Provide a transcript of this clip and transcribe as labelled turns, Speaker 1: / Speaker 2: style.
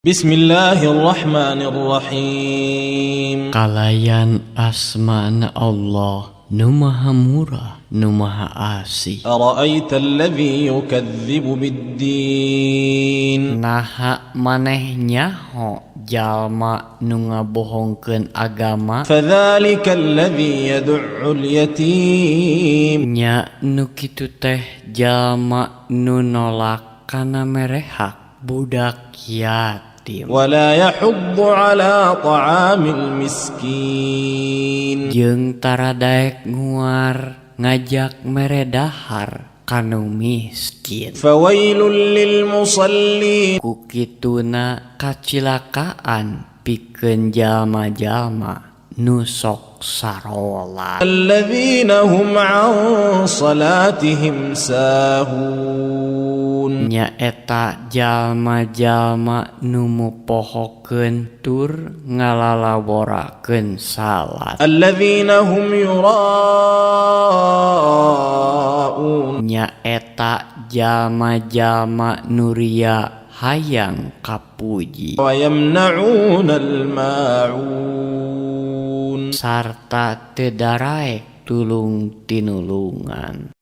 Speaker 1: بسم الله الرحمن الرحيم.
Speaker 2: Kalayan asmana Allah nu maha murah, nu maha asih.
Speaker 1: أرأيت الذي يكذب بالدين؟
Speaker 2: Naha maneh nyaho jalma nu ngabohongkeun agama?
Speaker 1: فذلك الذي يدع اليتيم.
Speaker 2: Nya nu kitu teh jalma nu nolak kana mere hak budak yatim.
Speaker 1: ولا يحض على طعام المسكين.
Speaker 2: Jeung tara daek nguar ngajak mere dahar kanu miskin.
Speaker 1: فويل للمصلين.
Speaker 2: Ku kituna kacilakaan pikeun jalma-jalma nu sok sarolat.
Speaker 1: الذين هم عن صلاتهم ساهون.
Speaker 2: Nyaeta jalma-jalma nu mupohokeun tur ngalalaworakeun salat.
Speaker 1: الذين هم يراءون.
Speaker 2: Nyaeta jalma-jalma nu ria hayang kapuji.
Speaker 1: ويمنعون الماعون.
Speaker 2: Sarta teu daraek tulung tinulungan.